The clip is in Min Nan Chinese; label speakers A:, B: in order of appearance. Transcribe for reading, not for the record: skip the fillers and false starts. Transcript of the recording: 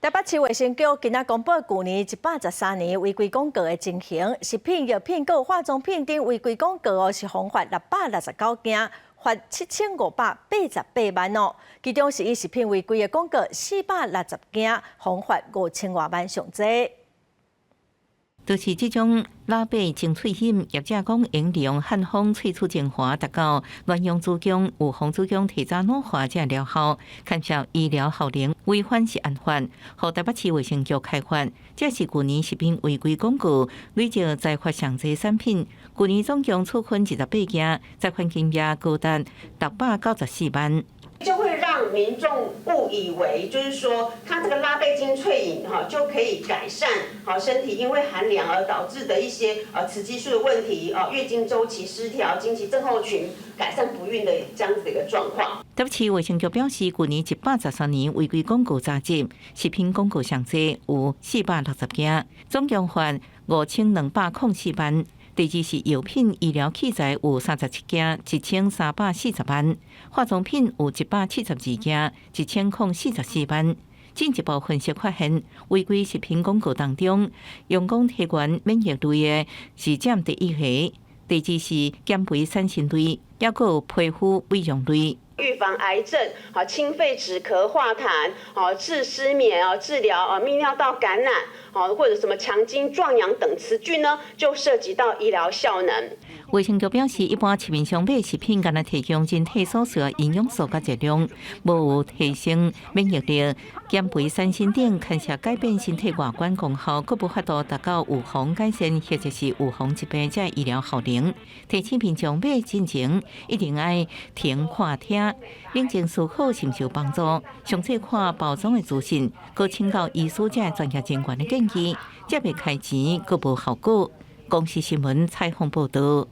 A: 台北市衛生局今仔公布舊年113年違規廣告的情形，食品、藥品、閣有化妝品等違規廣告哦，是予罰669件，罰7588萬哦。其中是以食品違規的廣告460件，予罰5000外萬上濟。
B: 就是這種拉貝精粹飲，業者講用利用漢方萃取精華，達到亂用子宮、預防子宮提早老化這療效，牽涉醫療效能違反食安法，予台北市衛生局開罰。這是舊年食品違規廣告累計裁罰上濟產品，舊年總共處分28件，裁罰金額高達694萬。
C: 就會讓民眾誤以為，就是說，他這個拉貝精粹飲哈就可以改善好身體因為寒涼而導致的一些雌激素的問題，啊月經週期失調、經期症候群、改善不孕的這樣子的一個狀況。
B: 台北市衛生局表示，舊年113年違規廣告查緝，食品廣告上濟有460件，總共罰5204萬。第二是藥品、醫療器材有37件，1340萬；化妝品有172件，1044萬。進一步分析發現，違規食品廣告當中，用講提懸免疫類的是佔第一個，第二是減肥瘦身類，抑閣有皮膚美容類。
C: 預防癌症、啊清肺止咳化痰、啊治失眠、啊治療啊泌尿道感染、啊或者什麼強筋壯陽等詞句呢，就涉及到醫療效能。
B: 衛生局表示，一般市面上買食品，干焦提供人體所需營養素佮熱量，無有提升免疫力、減肥、瘦身等，牽涉改變身體外觀功效，閣無法度達到預防改善或者是預防疾病這醫療效能。提醒民眾買進前一定愛停看聽，冷靜思考尋求幫助，詳細看包裝的資訊，閣請教醫師這專業人員的建議，才袂開錢閣無效果。公視新聞採訪報導。